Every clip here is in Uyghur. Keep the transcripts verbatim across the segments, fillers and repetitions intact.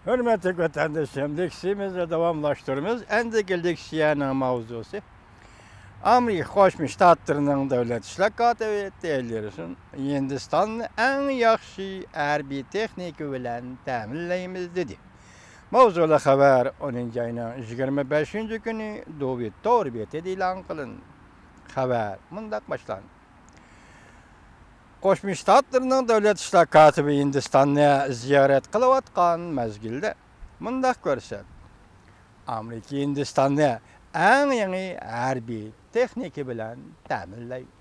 ھۆرمەتلىك ۋەتەنداشلىرىم، لېكسىيەمىزنى داۋاملاشتۇرىمىز. ئەندىكى لېكسىيەنىڭ ماۋزۇسى ئامېرىكا قوشما شتاتلىرىنىڭ دۆلەت ئىشلار كاتىپى تىلېرسون ھىندىستاننى ئەڭ ياخشى ھەربىي تېخنىكا بىلەن تەمىنلەيمىز دېدى. ماۋزۇلۇق خەۋەر ئونىنچى ئاينىڭ يىگىرمە بەشىنچى كۈنى دوۋىد تور بېتىدە ئېلان قىلىندى. خەۋەر مۇنداق باشلاندى. قوشما شتاتلىرىنىڭ دۆلەت ئىشلار كاتىپى ھىندىستاننى زىيارەت قىلىۋاتقان مەزگىلدە مۇنداق كۆرسەتتى. ئامېرىكا ھىندىستاننى ئەڭ يېڭى ھەربىي تېخنىكا بىلەن تەمىنلەيدۇ.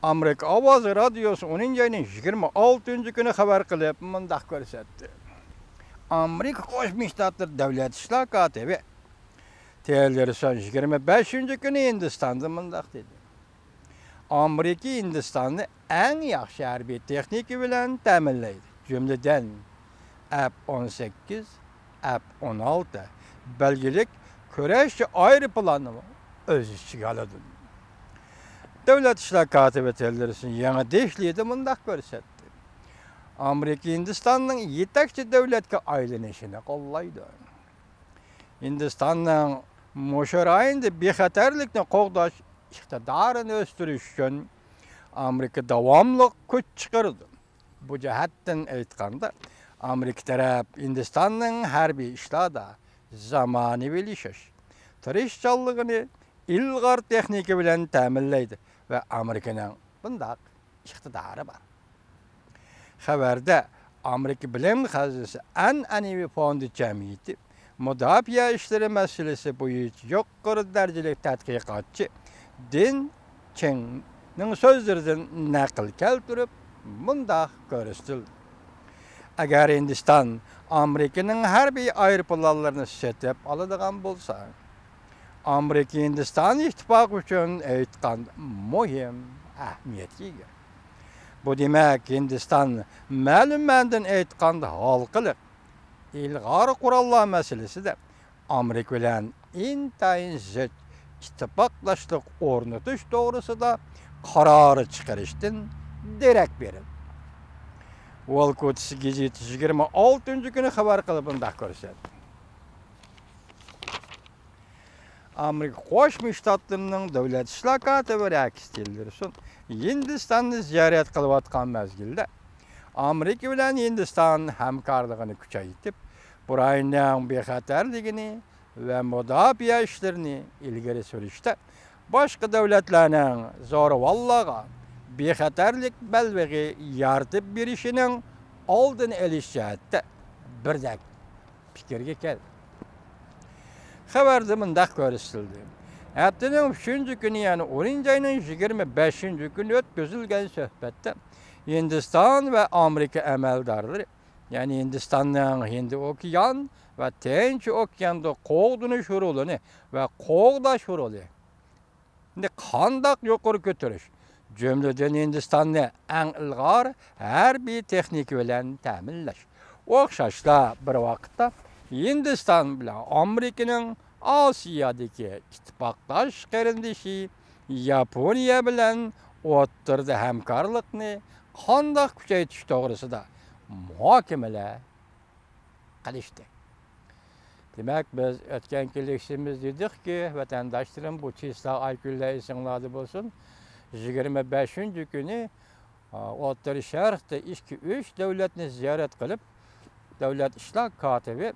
ئامېرىكا ئاۋازى رادىيوسى ئونىنچى ئاينىڭ يىگىرمە ئالتىنچى كۈنى خەۋەر قىلىپ مۇنداق كۆرسەتتى. ئامېرىكا قوشما شتاتلىرى دۆلەت ئىشلار كاتىپى تىلېرسون يىگىرمە بەشىنچى كۈنى ھىندىستاندا مۇنداق دېدى. ئامېرىكا ھىندىستاننى ئەڭ ياخشى ھەربىي تېخنىكا بىلەن تەمىنلەيدۇ. جۈملىدىن، ئەپ ئون سەككىز، ئەپ ئون ئالتە بەلگىلىك كۈرەشچى ئايروپىلاننىمۇ ئۆز ئىچىگە ئالىدۇ. دۆلەت ئىشلار كاتىپى تىلېرسون يېڭى دېھلىدا مۇنداق كۆرسەتتى. ئامېرىكا ھىندىستاننىڭ يېتەكچى دۆلەتكە ئايلىنىشىنى قوللايدۇ. ھىندىستاننىڭ مۇشۇ رايوندا بىخەتەرلىكنى قوغداش ئىقتىدارىنى ئۆستۈرۈش ئۈچۈن ئامېرىكا داۋاملىق كۈچ چىقىرىدۇ. بۇ جەھەتتىن ئېيتقاندا، ئامېرىكا تەرەپ ھىندىستاننىڭ ھەربىي ئىشلاردا زامانىۋىلىشىش تىرىشچانلىقىنى ئىلغار تېخنىكا بىلەن تەمىنلەيدۇ ۋە ئامېرىكىنىڭ بۇنداق ئىقتىدارى بار. خەۋەردە ئامېرىكا بىلىم خەزنىسى ئەنئەنىۋى فوندى جەمئىيىتى مۇداپىئە ئىشلىرى مەسىلىسى بويىچە يۇقىرى دەرىجىلىك تەتقىقاتچى دىن چېڭنىڭ سۆزلىرىدىن نەقىل كەلتۈرۈپ مۇنداق كۆرسىتىلدى. ئەگەر ھىندىستان ئامېرىكىنىڭ ھەربىي ئايروپىلانلىرىنى سېتىپ ئالىدىغان بولسا، ئامېرىكا ھىندىستان ئىتتىپاقى ئۈچۈن ئېيتقاندا مۇھىم ئەھمىيەتكە ئىگە. بۇ دېمەك، ھىندىستان مەلۇم مەنىدىن ئېيتقاندا ھالقىلىق ئىلغار قوراللار مەسىلىسىدە ئامېرىكا بىلەن ئىنتايىن زىچ ئىتتىپاقداشلىق ئورنىتىش توغرىسىدا قارار چىقىرىشتىن دېرەك بېرىدۇ. ۋولكۇتىس گېزىتى يىگىرمە ئالتىنچى كۈنى خەۋەر قىلىپ مۇنداق كۆرسەتتى. ئامېرىكا قوشما شتاتلىرىنىڭ دۆلەت ئىشلار كاتىپى رېكس تىلېرسون ھىندىستاننى زىيارەت قىلىۋاتقان مەزگىلدە، ئامېرىكا بىلەن ھىندىستان ھەمكارلىقىنى كۈچەيتىپ، بۇ رايوننىڭ بىخەتەرلىكىنى ۋە مۇداپىئە ئىشلىرىنى ئىلگىرى سۈرۈشتە، باشقا دۆلەتلەرنىڭ زورىۋاللارغا بىخەتەرلىك بەلبېغى يارىتىپ بېرىشىنىڭ ئالدىنى ئېلىش جەھەتتە بىردەك پىكىرگە كەلدى. خەۋەردە مۇنداق كۆرسىتىلدى. ھەپتىنىڭ ئۈچىنچى كۈنى، يەنى ئونىنچى ئاينىڭ يىگىرمە بەشىنچى كۈنى ئۆتكۈزۈلگەن سۆھبەتتە ھىندىستان ۋە ئامېرىكا ئەمەلدارلىرى، يەنى ھىندىستاننىڭ ھىندى ئوكيان ۋە تىنچ ئوكياندا قوغدىنىش رولىنى ۋە قوغداش رولى، نى قانداق يۇقىرى كۆتۈرۈش، جۈملىدىن ھىندىستاننى ئەڭ ئىلغار ھەربىي تېخنىكا بىلەن تەمىنلەش، ئوخشاشلا بىر ۋاقىتتا ھىندىستان بىلەن ئامېرىكىنىڭ ئاسىيادىكى ئىتتىپاقداش قېرىندىشى ياپونىيە بىلەن ئوتتۇرىدا ھەمكارلىقنى قانداق كۈچەيتىش توغرىسىدا مۇھاكىمىلەر قىلىشتى. دېمەك، بىز ئۆتكەنكى لېكسىيىمىزدە دېدۇقكى، ۋەتەنداشلىرىم، بۇ چىسلا، ئاي، كۈنلەر ئېسىڭلاردا بولسۇن. يىگىرمە بەشىنچى كۈنى، ئا، ئوتتۇرا شەرقتە ئىككى، ئۈچ دۆلەتنى زىيارەت قىلىپ، دۆلەت ئىشلار كاتىپى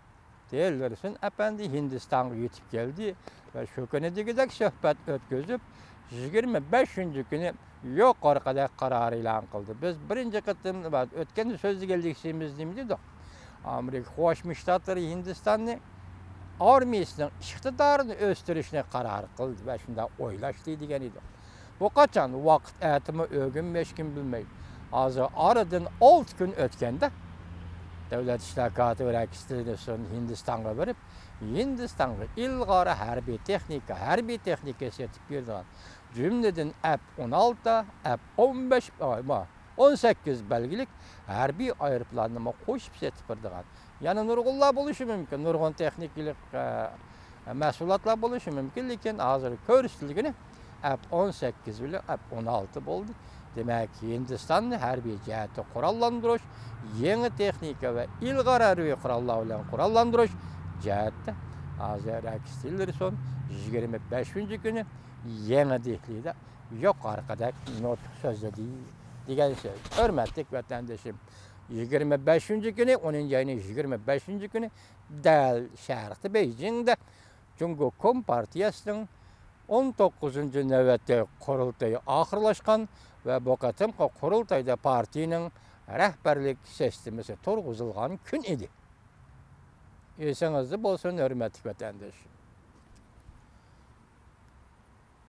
تىلېرسون ئەپەندى ھىندىستانغا يېتىپ كەلدى ۋە شۇ كۈنى دېگۈدەك سۆھبەت ئۆتكۈزۈپ، يىگىرمە بەشىنچى كۈنى يۇقىرىقىدەك قارار ئېلان قىلدى. بىز بىرىنچى قېتىم، ئۆتكەندە سۆزلىگەن لېكسىيىمىزدە نېمە دېدۇق؟ ئامېرىكا قوشما شتاتلىرى ھىندىستاننى ئارمىيىسىنىڭ ئىقتىدارىنى ئۆستۈرۈشنى قارار قىلدى ۋە شۇنداق ئويلاشتى دېگەن ئىدۇق. بۇ قاچان؟ ۋاقىت ئەتىمۇ، ئۆگۈنمۇ ھېچكىم بىلمەيدۇ. ھازىر ئارىدىن ئالتە كۈن ئۆتكەندە، دۆلەت ئىشلار كاتىپى رېكس تىلېرسون ھىندىستانغا بېرىپ، ھىندىستانغا ئىلغار ھەربىي تېخنىكا، ھەربىي تېخنىكا سېتىپ بېرىدىغان، جۈملىدىن ئەپ ئون ئالتە، ئەپ ئون بەش، ئون سەككىز بەلگىلىك ھەربىي ئايروپىلاننىمۇ قوشۇپ سېتىپ بېرىدىغان، يەنە نۇرغۇنلار بولۇشى مۇمكىن، نۇرغۇن تېخنىكىلىق، ئە، مەھسۇلاتلار بولۇشى مۇمكىن، لېكىن ھازىر كۆرسىتىلگىنى ئەپ ئون سەككىز بىلەن ئەپ ئون ئالتە بولدى. دېمەك، ھىندىستاننى ھەربىي جەھەتتە قوراللاندۇرۇش، يېڭى تېخنىكا ۋە ئىلغار ھەربىي قوراللار بىلەن قوراللاندۇرۇش جەھەتتە ھازىر رەكس تىللېرسون يىگىرمە بەشىنچى كۈنى يېڭى دېھلىدا يۇقىرىقىدەك نۇتۇق سۆزلىدى دېگەن سۆز. ھۆرمەتلىك ۋەتەندىشىم، يىگىرمە بەشىنچى كۈنى، ئونىنچى ئاينىڭ يىگىرمە بەشىنچى كۈنى دەل شەرقىي بېيجىڭدا جۇڭگو كومپارتىيەسىنىڭ ئون توققۇزىنچى نۆۋەتتىكى قۇرۇلتىيى ئاخىرلاشقان ۋە بۇ قېتىمقى قۇرۇلتايدا پارتىيىنىڭ رەھبەرلىك سىستېمىسى تۇرغۇزۇلغان كۈن ئىدى. ئېسىڭىزدە بولسۇن، ھۆرمەتلىك ۋەتەندىشىم.